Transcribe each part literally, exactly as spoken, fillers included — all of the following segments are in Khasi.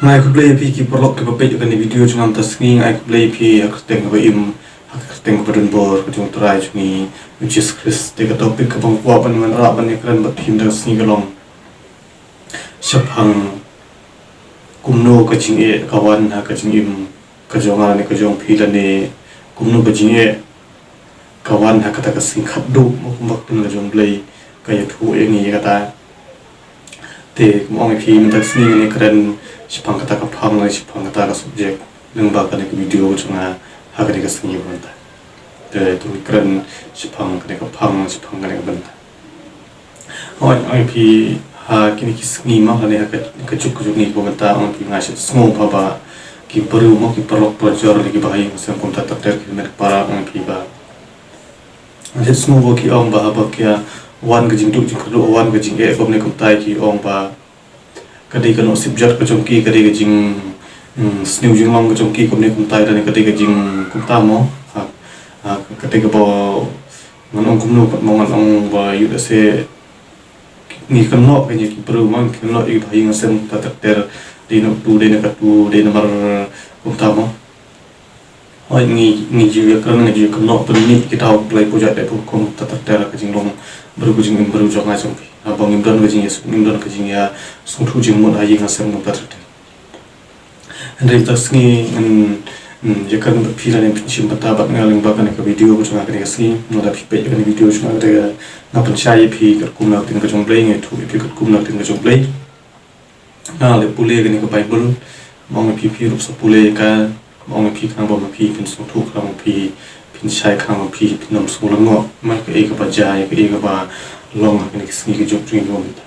Nga ai khublei ïa phi ki paralok kiba peit ïa kane ka video jong nga mynta ka sngi, nga ai khublei ïa phi ha ka kyrteng kaba im, ha ka kyrteng kaba donbor ka jong u Trai jong ngi u Jisu Khrist. Te ka topic kaba nga kwah ban wanrah ban ïakren bad phi mynta ka sngi ka long shaphang kumno ka jingeh ka wan ha ka jingim ka jong nga lane ka jong phi, lane kumno ka jingeh ka wan ha kata ka sngi khatduh, mo, kumba ka ktien ka jong u Blei ka ïathuh ïa ngi ïa kata. Te kumba ong ïa phi, mynta ka sngi ngan ïakren shaphang kata ka phang lane shaphang kata ka subject lyngba kane ka video jong nga ha kane ka sngi ba mynta. Te to ngin kren shaphang kane ka phang, shaphang kane ka bynta. Hooid, ong ïa phi, ha kine ki sngi, mo, lane ha ka, ka juk ka jong ngi ba mynta, ong ïa phi, nga sngewbha ba ki briew, mo, ki paralok parajor lane kiba ha ïing ha sem kumta ter ter, ki met ki para, ong ïa phi ba nga sngewbha ki ong ba haba ki ïa wan ka jingduh jingkyrduh, wan ka jingeh kumne kumta, ki ong ba ka dei ka nongsip jot ka jong ki, ka dei ka jing, mm, sniew jinglong ka jong ki kumne kumta, lane ka dei ka jing kumta, mo. Ha, ha, ka dei kaba ngan ong kumno pat, mo, ngan ong ba ïoh lehse ngi kynnoh, kane ki briew, mo, ngi kynnoh ïa kiba ha ïing ha sem kumta ter ter, dei na utu, dei na katu, dei namar kumta, mo. Hooid, ngi, ngi ju ïakren, ngi ju ïakynnoh pynmih ki daw, ki lai pujat, dei pun kumta ter ter ka jinglong briew, ka jingim briew jong nga jong phi. Haba ngim don ka jingïasuk, ngim don ka jingïasngewthuh jingmut ha ïing ha sem kumta ter ter. Hynrei mynta ka sngi ngan, mm, ïakren bad phi lane pynshim bynta bad nga lyngba kane ka video ka jong nga kane ka sngi. Lada phi peit ïa kane ka video jong nga, te nga pynshai ïa phi katkum na ka ktien ka jong u Blei, nga ïathuh ïa phi katkum na ka ktien ka jong u Blei. Nga la pule kane ka Baibl, ma ong ïa phi, phi ruh sa pule ïa ka, ma ong ïa phi khnang ba ma phi phin sngewthuh, khnang ba ma phi phin shai, khnang ba ma phi phin ym sngew lyngngoh, ma kaei kaba jia, kaei kaba long ha kane ka sngi ka juk jong ngi ba mynta.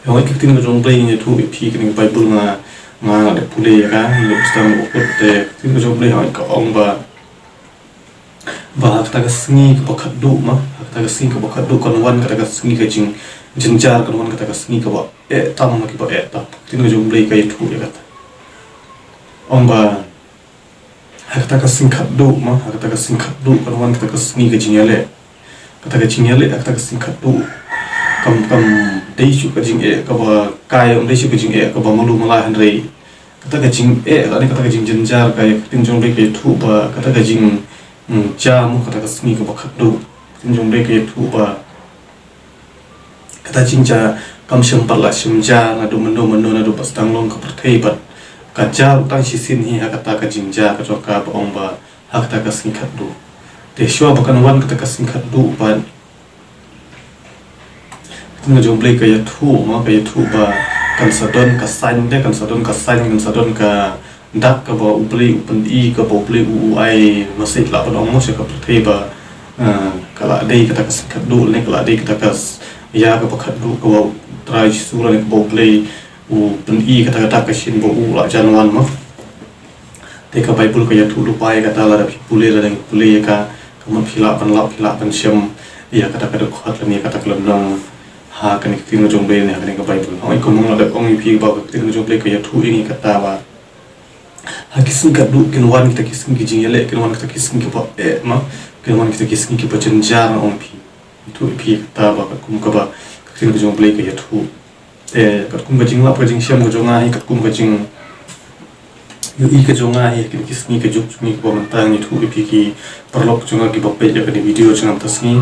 Hooid, ka ktien ka jong u Blei, ngan ïathuh ïa phi kane ka Baibl, nga, nga la pule ïa ka, nga la pule ïa ka, te ka ktien ka jong u Blei, hooid, ka ong ba ba ha kata ka sngi kaba khatduh, ma, ha kata ka sngi kaba khatduh kan wan kata ka sngi ka jingjynjar, kan wan kata ka sngi kaba eh tam na kiba eh tam. Ka ktien ka jong u Blei ka ïathuh ïa kata. Ong ba ha kata ka sngi khatduh, ma, ha kata ka sngi khatduh kan wan kata ka sngi ka jingïaleh. Kata ka jingïaleh ha kata ka sngi khatduh kam, kam dei shuh ka jingeh kaba kai, kam dei shuh ka jingeh kaba malu mala, hynrei kata ka jingeh lane kata ka jingjynjar, ka ktien jong u Blei ka ïathuh ba kata ka jing, mm, jia, mo, kata ka sngi kaba khatduh. Ka ktien jong u Blei ka ïathuh ba kata jingjia kam shym pat la shim jia naduh mynno mynno, naduh ba sdang long ka pyrthei bad ka jia tang shisien hi ha kata ka jingjia ka jong ka, ba ong ba ha kata ka sngi khatduh. Te shuwa ba kan wan kata ka sngi khatduh bad ka ktien ka jong u Blei ka ïathuh, ma, ka ïathuh ba kan sa don ka sign, te kan sa don ka sign, kan sa don ka dak kaba u Blei u pyni, kaba u Blei u, u ai message, lah ban ong, mo, sha ka pyrthei ba, eh, ka la dei kata ka sngi khatduh lane ka la dei kata ka s-, ïa kaba khatduh kaba u Trai Jisu lane kaba u Blei u pyni kata ka dak ka shin ba u la jan wan, ma. Te ka Baibl ka ïathuh lypa ïa kata, lada phi pule, lada ngi pule ïa ka, ka mut phi lah ban lap, phi lah ban shem ïa kata ka dkhot lane ïa kata ka lynnong ha kane ka ktien ka jong u Blei ne ha kane ka Baibl. Hooid, kumba nga la dep ong ïa phi ba ka ktien ka jong u Blei ka ïathuh ïa ngi kata ba ha ki sngi khatduh kin wan kita ki sngi ki jingïaleh, kin wan kita ki sngi kiba eh, ma, kin wan kita ki sngi kiba jynjar, nga ong ïa phi. Ïathuh ïa phi kata ba katkum kaba ka ktien ka jong u Blei ka ïathuh. Te katkum ka jinglap ka jingshem ka jong nga hi, katkum ka jingïohi ka jong nga hi ha kine ki sngi ka juk jong ngi kaba mynta, nga ïathuh ïa phi ki paralok jong nga kiba peit ïa kane ka video jong nga mynta ka sngi.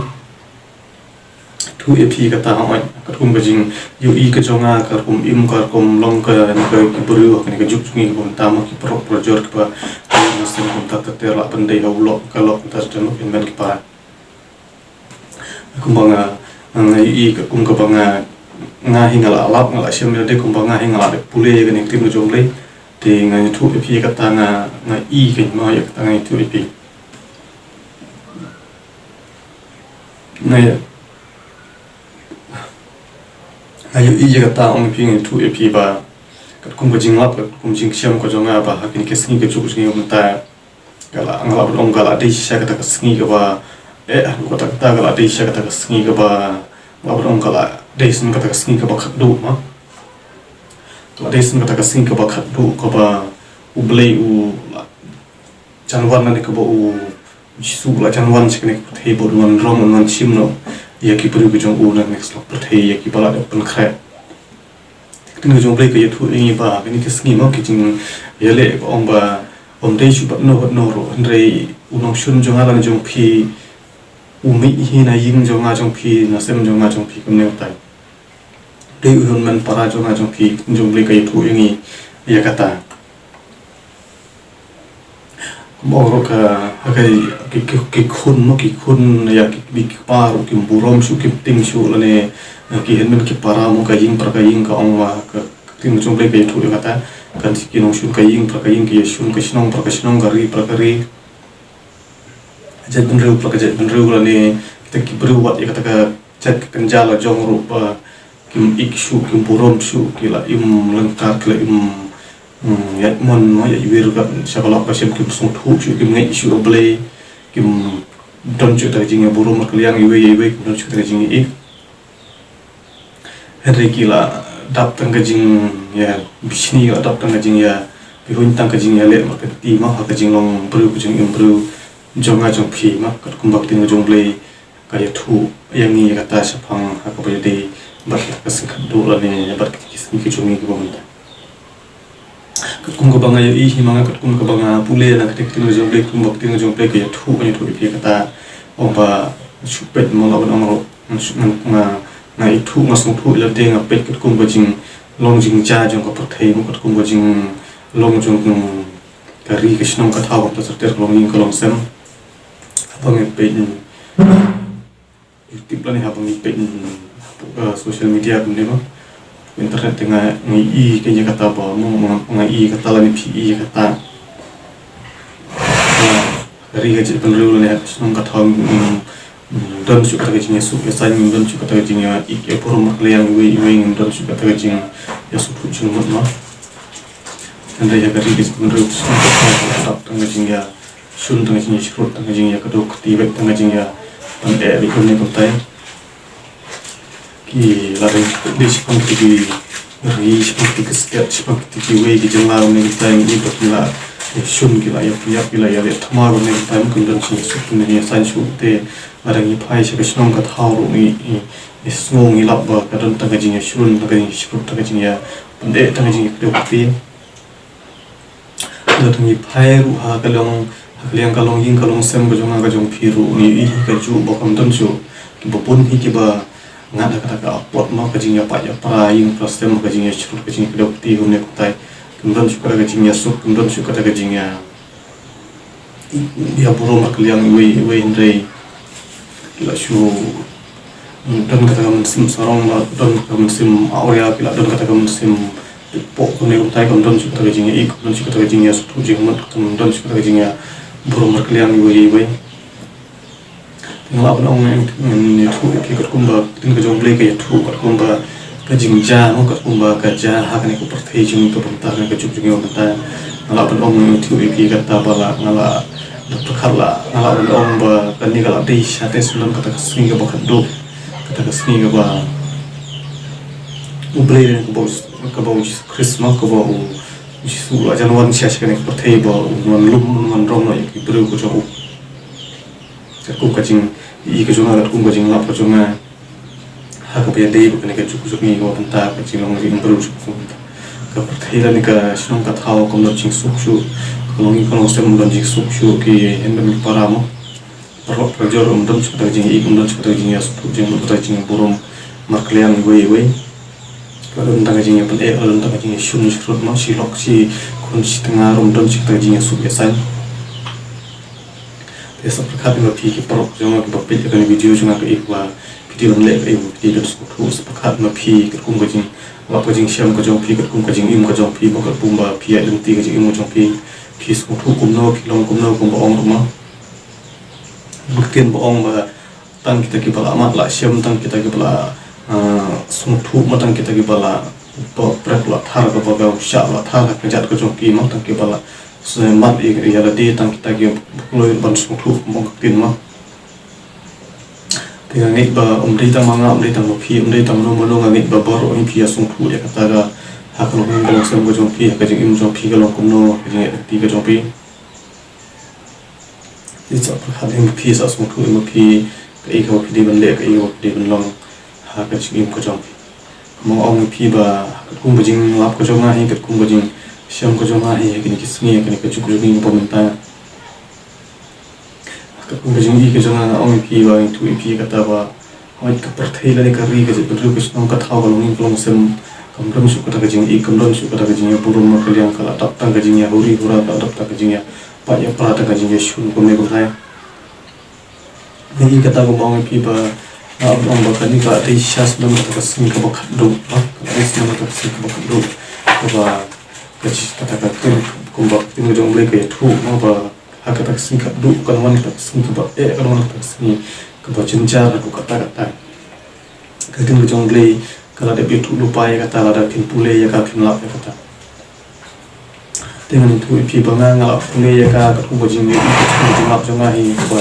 Ïathuh ïa phi kata, hooid, katkum ka jingïohi ka jong nga, ka rukom im, ka rukom long ka, ka, ki briew ha kane ka juk jong ngi kaba mynta, ma, ki paralok parajor kiba ha ïing ha sem kumta ter ter, lah ban dei ha u lok, ka lok, kumta ter ter, ma, phin ban ki para. Kumba nga, nga ïohi, ka kum kaba nga, nga hi nga la lap, nga la shem ïa lade, kumba nga hi nga la dep pule ïa kane ka ktien ka jong u Blei. Te nga ïathuh ïa phi ïa kata, nga, nga i, ka, ma, ïa kata nga ïathuh ïa phi. Nga ïa, nga ïohi ïa kata, ong ïa phi, nga ïathuh ïa phi ba katkum ka jinglap, katkum jingshem ka jong nga ba ha kine ki sngi ka juk jong ngi mynta, ka la, nga lah ban ong ka la dei shisha kata ka sngi kaba eh, haduh katta katta ka la dei shisha kata ka sngi kaba, nga lah ban ong ka la dei shisha kata ka sngi kaba khatduh, ma. Ka la dei shisha kata ka sngi kaba khatduh kaba u Blei u la jan wan, lane kaba u Jisu u la jan wan sha kane ka pyrthei bad un wan rong, un wan shim noh ïa ki briew ki jong u na kane ka pyrthei, ïa kiba la dep pynkhreh. Te Ktien ka jong U Blei ka ïathuh ïa ngi ba kine ki sngi mo ki jingïaleh, ka ong ba ym dei shuh bad no bad no ruh, hynrei u nongshun jong nga lane jong phi u mih hi na ïing jong nga jong phi, na sem jong nga jong phi, kumne utai. Dei u hynmen para jong nga jong phi. Ktien jong U Blei ka ïathuh ïa ngi ïa kata. Kumba ong ruh ka, ha ka, ki, ki, ki khun mo, ki khun ïa ki, ki, ki kpa ruh kim burom shuh, kim tieng shuh lane, eh, ki hynmen ki para mo, ka ïing para ka ïing, ka ong ma ka, ka ktien jong U Blei ka ïathuh ïa kata. Kan ki nongshun ka ïing para ka ïing, ki ïashun ka shnong para ka shnong, ka ri para ka ri, ka jaitbynriew para ka jaitbynriew lane kita ki briew wat ïa kata ka jait ka kynja la jong ruh ba kim ïeit shuh, kim burom shuh, ki la im lyngkar, ki la im, mm, ïaid mon, no, ïaid wir kat sha ka lok ka shem, kim sngewthuh shuh, kim ngeit shuh ha U Blei, kim don shuh kata ka jingïaburom markylliang iwei ïa iwei, kim don shuh kata ka jingïeit. Hynrei ki la dap tang ka jingïabishni, ki la dap tang ka jingïabihuiñ, tang ka jingïaleh markylliang mo, ha ka jinglong briew, ka jingim briew jong nga jong phi mo, katkum ba ka ktien ka jong U Blei ka ïathuh ïa ngi ïa kata shaphang ha kaba ïadei bad ka sngi khatduh lane bad ki sngi ki jong ngi kiba mynta. Katkum kaba nga ïohi hi ma nga, katkum kaba nga pule na ka ktien ka jong U Blei, katkum ba ka ktien ka jong U Blei ka ïathuh, ka ïathuh ïa phi kata, ong ba shu peit mo, nga ban ong ruh, nga shu, nga, nga, nga ithuh, nga sngewthuh ïa lade, nga peit katkum ka jinglong jingjia jong ka pyrthei mo, katkum ka jinglong jong ka ri ka shnong ka thaw, ka ter ka long ïing ka long sem. Haba ngi peit, YouTube lane haba ngi peit, uh, social media kumne ba internet te nga, nga i kane kata ba mo, nga, nga i kata lane phi i kata. Uh, ri ka jaitbynriew lane ka shnong ka thaw, mm, don shuh kata ka jingïasuk ïasaiñ, don shuh kata ka jingïa, i, ïaburom markylliang iwei iwei, don shuh kata ka jingïasuk jingmut mo. Hynrei ha ka ri ka jaitbynriew ka shnong ka thaw, tang ka jingïa shun, tang ka jingïashrut, tang ka jingïakdew kti beit, tang ka jingïa pyneh beit kumne kumtai. Ki la dei shaphang kiti ki ri, shaphang kiti ki state, shaphang kiti kiwei ki jylla kumne kumtai, ngi ba ki la shun, ki la ïapynïap, ki la ïaleh thma kumne kumtai, ym don jingïasuk, ym don jingïasaiñ shuh te. Lada ngi phai sha ka shnong ka thaw ruh ngi, ngi, ngi sngew, ngi lap ba ka don tang ka jingïashrun, tang ka jingïashrut, tang ka jingïapyneh, tang ka jingïakdew kti. Lada ngi phai ruh ha ka long, ha ka liang ka longïing ka longsem ka jong nga ka jong phi ruh, ngi ïohi hi kajuh ba kam don shuh kiba bun hi kiba ngat ha kata ka apot mo, ka jingïapait ïapra ïing pra sem, ka jingïashrut, ka jingïakdew kti kumne kumtai. Kam don shuh kata ka jingïasuk, kam don shuh kata ka jingïa, ïaburom markylliang iwei iwei, hynrei ki la shu don kata ka mynsiem sarong, la don kata ka mynsiem awria, ki la don kata ka mynsiem pok kumne kumtai, kam don shuh kata ka jingïa, kam don shuh kata ka jingïasngewthuh jingmut, kam don shuh kata ka jingïaburom markylliang iwei iwei. Te nga lah ban ong, ngan ïathuh ïa phi katkum ba ka ktien ka jong U Blei ka ïathuh, katkum ba ka jingjia mo, katkum ba ka jia ha kane ka pyrthei jong ngi kaba mynta, kane ka juk jong ngi ba mynta. Nga lah ban ong, ngan ïathuh ïa phi kata ba lah, nga lah, da pyrkhat lah, nga lah ban ong ba kane ka lah dei shatei sha don kata ka sngi kaba khatduh, kata ka sngi kaba U Blei, kaba, kaba U Jisu Khrist mo, kaba U Jisu u la jan wan sha kane ka pyrthei ba un wan lum, un wan rong noh ïa ki briew ka jong u. Katkum ka jingïohi ka jong nga, katkum ka jinglap ka jong nga, ha kaba ïadei bad kane ka juk jong ngi kaba mynta, ka jinglong jingim briew jong ngi kaba mynta. Ka pyrthei lane ka shnong ka thaw kam don jingsuk shuh, ka longïing ka longsem kam don jingsuk shuh, ki hynmen ki para mo, paralok parajor, kam don shuh kata ka jingïohi, kam don shuh kata ka jingïasngewthuh jingmut, kata ka jingburom markylliang iwei iwei. Ka don tang ka jingïapyneh, ka don tang ka jingïashun shrut mo, shi lok shi khun shi tnga ruh kam don shuh kata ka jingïasuk ïasaiñ. Te sa pyrkhat ïa ma phi ki paralok jong nga kiba peit ïa kane ka video jong nga, kaei kaba phi dei ban leh, kaei kaba phi dei ban sngewthuh. Sa pyrkhat ïa ma phi katkum ka jinglap ka jingshem ka jong phi, katkum ka jingim ka jong phi, ba katkum ba phi ïaid lynti ka jingim ka jong phi, phi sngewthuh kumno, phi long kumno, kumba ong ruh mo. Ka ktien ba ong ba tang kita kiba la mad la shem, tang kita kiba la, ah, sngewthuh mo, tang kita kiba la ba prek la thar, kaba ka u shah la thar ha ka kjat ka jong ki mo, tang kiba la sngewmat ïa, ïa lade, tang kita kiba kloi ban sngewthuh mo, ka ktien mo. Te nga ngeit ba ym dei tang ma nga, ym dei tang ma phi, ym dei tang mano mano, nga ngeit ba baroh hi phi ïa sngewthuh ïa kata ka, ha ka longïing ka longsem ka jong phi, ha ka jingim jong phi ka long kumno, ha ka jingïaid lynti ka jong phi. Te sa pyrkhat ïa ma phi, sa sngewthuh ïa ma phi, kaei kaba phi dei ban leh, kaei kaba phi dei ban long ha ka jingim ka jong phi. Mo ong ïa phi ba katkum ka jinglap ka jong nga hi, katkum ka jingshem ka jong nga hi, ha kine ki sngi, ha kine ka juk jong ngi ba mynta. Katkum ka jingïeit ka jong nga, nga ong ïa phi ba, nga ïathuh ïa phi kata ba, hooid, ka pyrthei lane ka ri, ka jaitbynriew, ka shnong, ka thaw, ka longïing ka longsem, kam don shuh kata ka jingïeit, kam don shuh kata ka jingïaburom markylliang, ka la dap tang ka jingïahuri hura, ka la dap tang ka jingïapait ïapra, tang ka jingïashun kumne kumtai. Nga i kata kumba ong ïa phi ba, nga ong ba kane ka dei shisha sdang kata ka sngi kaba khatduh, ha? Ka dei shisha sdang kata ka sngi kaba khatduh. Kaba ka chi kata ka ktien, kumba ka ktien ka jong U Blei ka ïathuh, mo, ba ha kata ka sngi khatduh kan wan kata ka sngi kaba eh, kan wan kata ka sngi kaba jynjar, ha, kata kata. Ka ktien ka jong U Blei ka la dep ïathuh lypa ïa kata, lada phin pule ïa ka, phin lap ïa kata. Te ngan ïathuh ïa phi ba nga, nga la pule ïa ka katkum ka jingïeit, katkum ka jinglap jong nga hi, kaba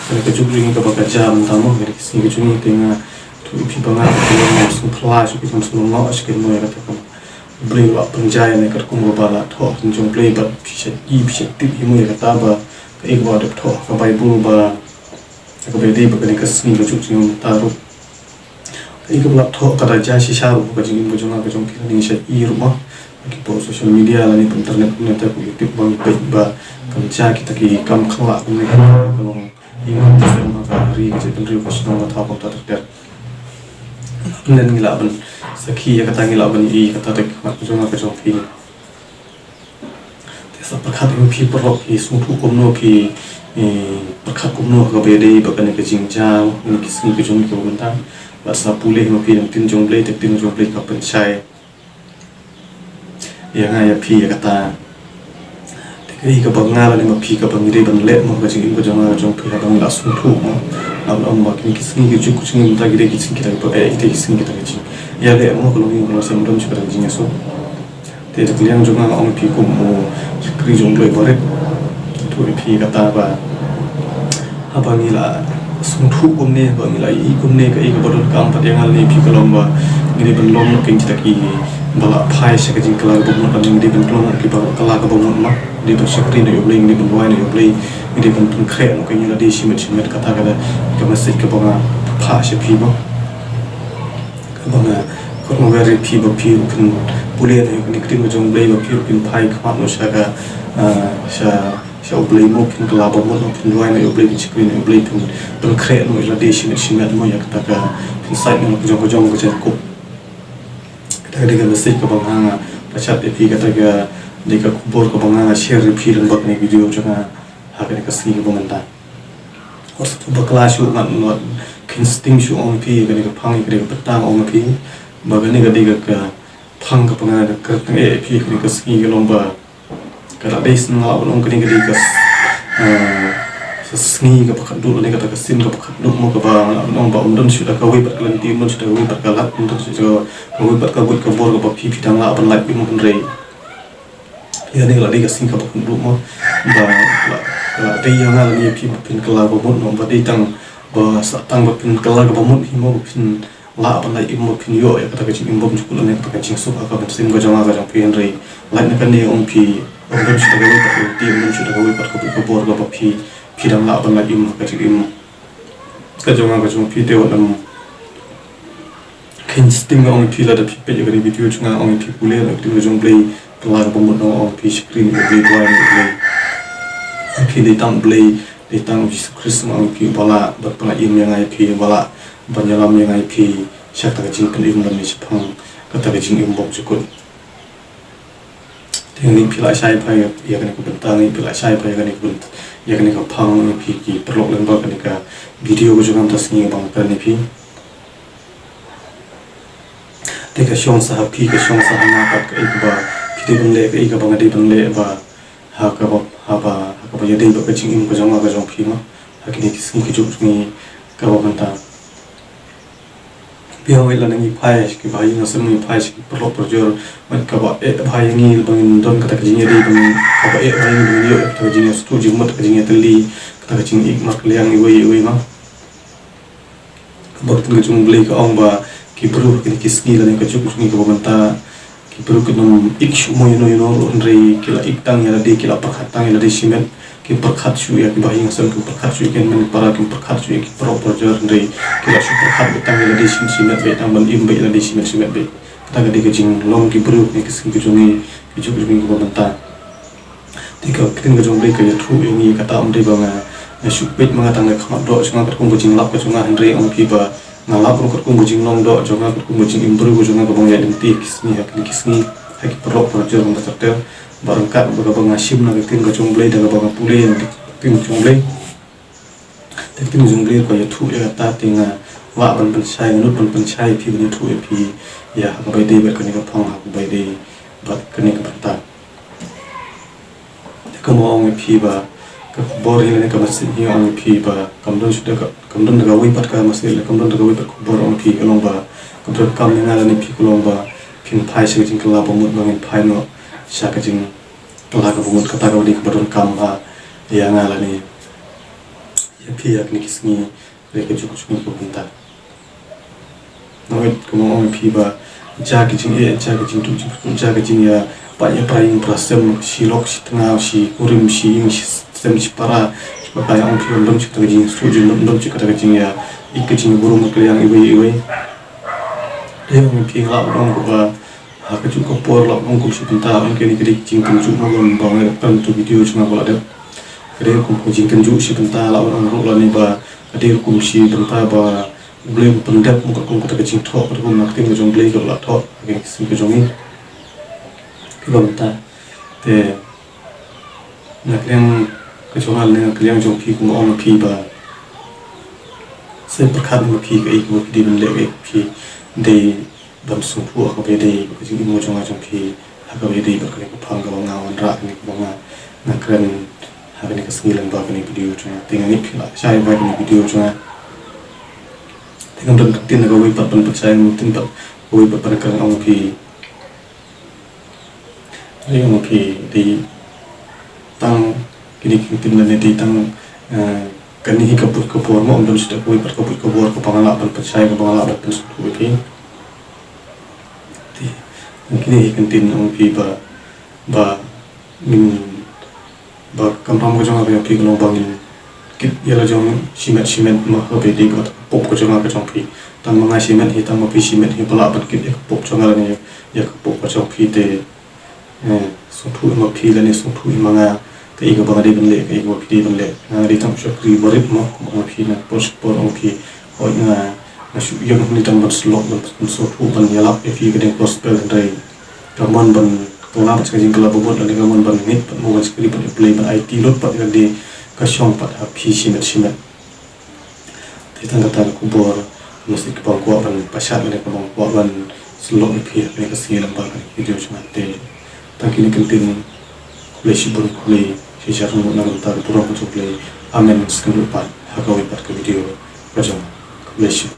kane ka juk jong ngi kaba ka jia mynta, mo, kane ka sngi ka jong ngi. Te nga ïathuh ïa phi ba nga, nga sngewphylla shuh, ki jong sngewlyngngoh shuh, ki mo, ïa kata kaba U Blei u la pynjia ïa nga katkum kaba la thoh ha ka ktien jong U Blei, bad phi shait i, phi shait tip hi, mo, ïa kata ba kaei kaba dep thoh ha ka Baibl ba kaba ïadei bad kane ka sngi ka juk jong ngi mynta ruh. Kaei kaba la thoh ka da jia shisha ruh ha ka jingim ka jong nga ka jong phi, lane ngi shait i ruh, mo, ha ki por social media lane ha internet, kumne te, ko YouTube, ba ngi peit ba kam jia kita ki kam khlak kumne, ka long ïing ka sem ha ka ri, ka jaitbynriew, ka shnong, ka thaw, kumta ter ter. Lane ngi lah ban sakhi ïa kata, ngi lah ban i kata, te ka khmat ka jong nga ka jong phi. Te sa pyrkhat ïa phi paralok, phi sngewthuh kumno, phi, eh, pyrkhat kumno ha kaba ïadei bad kane ka jingjia, kane ka sngi ka jong ngi kaba mynta. Bad sa pule ma phi na ka ktien jong U Blei, te ka ktien jong U Blei ka pynshai ïa nga ïa phi ïa kata. Te kaei kaba nga lane ma phi kaba ngi dei ban leh, mo, ha ka jingim ka jong nga ka jong phi, haba ngi la sngewthuh, mo. Nga ong ba kine ki sngi ki juk ki jong ngi mynta ki dei ki sngi kita kiba eh, ki dei ki sngi kita ki jingïaleh, mo, ka longïing ka longsem, don shuh kata ka jingïasuk. Te da ka liang jong nga, nga ong ïa phi kum u shakri jong U Blei barit, ïathuh ïa phi kata ba haba ngi la sngewthuh kumne, haba ngi la ïohi kumne, kaei kaba donkam pat ïa nga lane ïa phi ka long ba ngi dei ban long noh kum kita kiba la phai sha ka jingkylla kaba mut, lane ngi dei ban long kiba kylla kaba mut, ma, ngi dei ban shakri na U Blei, ngi dei ban duwai na U Blei, ngi dei ban pynkhreh noh ïa lade shimet shimet. Kata ka dei ka message kaba nga phah sha phi, mo. Kaba nga khot, nga wer ïa phi ba phi ruh phin pule na ka ktien ka jong U Blei, ba phi ruh phin phai khmat noh sha ka, ah, sha, sha U Blei, mo, phin kylla ba mut, phin duwai na U Blei, phin shakri na U Blei, phin pynkhreh noh ïa lade shimet shimet, mo, ïa kata ka, phin sait noh ka jong ka jong ka jingkup. Kata ka dei ka message kaba nga, nga pynshai ïa phi, kata ka dei ka khubor kaba nga, nga share ïa phi lyngba kane ka video jong nga ha kane ka sngi kaba mynta. Wat sa bakla shuh, ngan, ngan kheiñ sting shuh, ong ïa phi, kane ka phang, kane ka bynta, ong ïa phi ba kane ka dei ka, ka phang kaba nga kyrteng ïa phi kane ka sngi, ka long ba ka la dei, sngew lah ban ong, kane ka dei ka, eh, sa sngi kaba khatduh, lane kata ka sien kaba khatduh, mo, kaba lah ban ong ba ym don shuh da kawei pat ka lynti, ym don shuh da kawei pat ka lad, ym don shuh da kawei pat ka buit ka bor kaba phi, phi dang lah ban lait im, hynrei ïa kane ka la dei ka sngi kaba khatduh, mo, ba la, la dei ïa nga lane ïa phi ba phin kylla ba mut, mo, ba dei tang ba sa tang ba phin kylla kaba mut hi, mo, ba phin lah ban lait im, ba phin ïoh ïa kata ka jingim bymjukut lane kata ka jingsuk ha ka mynsiem ka jong nga ka jong phi, hynrei lait na kane, ong phi, ym don shuh da kawei pat ka lynti, ym don shuh da kawei pat ka buit ka bor kaba phi, phi dang lah ban lait im ha ka jingim ka jong nga ka jong phi. Te wat nym kheiñ sting, nga ong ïa phi, lada phi peit ïa kane ka video jong nga, ong ïa phi pule na ka ktien ka jong U Blei, kylla kaba mut, nga ong ïa phi shakri na U Blei, duwai na U Blei. Phi dei tang U Blei, dei tang U Jisu Khrist, nga ong ïa phi, uba lah ban pyllait im ïa nga ïa phi, uba lah ban ïalam ïa nga ïa phi sha kata ka jingpynim lane shaphang kata ka jingim bymjukut. Te ngi phi la shai pha ïa, ïa kane ka bynta, ngi phi la shai pha ïa kane ka bynta, ïa kane ka phang, ngi phi ki paralok lyngba kane ka video ka jong nga mynta sngi ba nga kren ïa phi. Te ka shong sa ha phi, ka shong sa ha nga pat, kaei kaba phi dei ban leh, kaei kaba nga dei ban leh, ba ha kaba, haba, ha kaba ïadei bad ka jingim ka jong nga ka jong phi, mo, ha kine ki sngi ki juk jong ngi kaba mynta. Phi hoi, lada ngi phai sha ki bahaïing hasem, ngi phai sha ki paralok parajor, bad kaba eh bha ïa ngi ba ngin don kata ka jingïadei, ba ngin, kaba eh bha ïa ngi ba ngin ïoh kata ka jingïasuk jingmut, ka jingïatylli, kata ka jingïeit markylliang iwei ïa iwei, mo. Kaba ka ktien ka jong U Blei ka ong ba ki briew ha kine ki sngi lane ka juk jong ngi kaba mynta, ki briew kim nym ïeit shuh mo ïano ïano ruh, hynrei ki la ïeit tang ïa lade, ki la pyrkhat tang ïa lade shimet. Kim pyrkhat shuh ïa ki bahaïing hasem, kim pyrkhat shuh ïa ki hynmen para, kim pyrkhat shuh ïa ki paralok parajor, hynrei ki la shu pyrkhat beit tang ïa lade shimet shimet beit, tang ban im beit ïa lade shimet shimet beit. Kata ka dei ka jinglong ki briew, ne ki sngi ka jong ngi, ki juk jong ngi kaba mynta. Te ka ktien ka jong U Blei ka ïathuh ïa ngi, kata ym dei ba nga, nga shu peit ma nga tang na ka khmat doh jong nga katkum ka jinglap ka jong nga, hynrei ong phi ba nga lap ruh katkum ka jinglong doh jong nga, katkum ka jingim briew ka jong nga kaba nga ïaid lynti ha ki sngi, ha kine ki sngi, ha ki paralok parajor ba nga ter ter, ba ryngkat bad kaba nga shim na ka ktien ka jong U Blei, da kaba nga pule ïa ka ktien ka jong U Blei. Te ka ktien ka jong U Blei ka ïathuh ïa kata, te nga lah ban pynshai, nga nud ban pynshai ïa phi, ban ïathuh ïa phi ïa ha kaba ïadei bad kane ka phong, ha kaba ïadei bad kane ka bynta. Te kumba ong ïa phi ba ka khubor hi lane ka message hi, ong ïa phi ba kam don shuh da ka, kam don da kawei pat ka message, kam don da kawei pat ka khubor, ong ïa phi ka long ba ka donkam ïa nga lane phi ka long ba phin phai sha ka jingkylla ba mut, ba ngin phai noh sha ka jingkylla kaba mut, kata kaba dei kaba donkam ha ïa nga lane ïa phi ha kine ki sngi, re ka juk jong ngi kaba mynta. Nangta kumba ong ïa phi ba ja ki jingeh, ja ki jingduk jingpyrkhat, ja ki jingïapait ïapra ïing pra sem, shi lok shi tnga, shi kurim, shi ïing shi sem shi para, shi para, ong phi, ym don shuh kata ka jingsuk, ym don shuh kata ka jingïa, i ka jingburom ka liang iwei iwei. Te ong ïa phi, nga lah ban ong kumba ha kajuh ka por, lah ban ong kum shi bynta, ong kine ki dei ki jingtynjuh, mo, ba nga dep kren tu video jong nga ba la dep. Ka dei kum ka jingtynjuh shi bynta, lah ban ong ruh lane ba ka dei kum shi bynta ba U Blei u pyndep, mo, katkum kata ka jingthoh, katkum na ka ktien ka jong U Blei kaba la thoh ha kine ki sngi ka jong ngi. Kaba mynta te na ka liang ka jong nga lane na ka liang jong phi, kumba ong ïa phi ba sa pyrkhat ma phi kaei kaba phi dei ban leh, kaei kaba phi dei ban sngewthuh ha kaba ïadei bad ka jingim ka jong nga jong phi, ha kaba ïadei bad kane ka phong kaba nga wanrah, kane kaba nga, nga kren ha kane ka sngi lyngba kane ka video jong nga. Te nga ngeit phi la shai ba kane ka video jong nga. Te ngam don ktien kawei pat ban pynshai, ngam don ktien pat kawei pat ban kren, ong phi. Ïa, ong phi, dei tang kine ki ktien lane dei tang, eh, kane hi ka buit ka bor, mo, ym don shuh da kawei pat ka buit ka bor kaba nga lah ban pynshai, kaba nga lah ban pynsngewthuh ïa phi. Te kine hi ki ktien, ong phi, ba, ba ngin, ba ka kamram ka jong nga ka jong phi ka long ba ngin kit ïa la jong shimet shimet, mo, ha kaba ïadei bad ka pop ka jong nga ka jong phi. Tang ma nga shimet hi, tang ma phi shimet hi, ba lah ban kit ïa ka pop jong nga lane ïa ka pop ka jong phi. Te, eh, sngewthuh ïa ma phi lane sngewthuh ïa ma nga kaei kaba nga dei ban leh, kaei kaba phi dei ban leh. Nga dei tang u shakri barit, mo, kumba ong phi, na ka por sha ka por ong phi, hooid, nga, nga shu ïeng hangne tang ban sylloh, ban, ban sngewthuh, ban ïalap ïa phi ka dei gospel, hynrei ka mon ban kylla bad ka jingkylla ba mut lane ka mon ban ngeit bad, mo, ban shakri bad U Blei, ban aiti lut pat ïa kane ka shong pat ha phi shimet shimet. Te tang kata ka khubor, message kaba nga kwah ban pashat lane kaba nga kwah ban sylloh ïa phi ha kane ka sngi lyngba kane ka video jong nga. Te tang kine ki ktien, khublei shibun, khublei shisha ruh na ka bynta ka burom ka jong U Blei. Amen. Sa ïakynduh pat ha kawei pat ka video ka jong nga. Khublei shibun.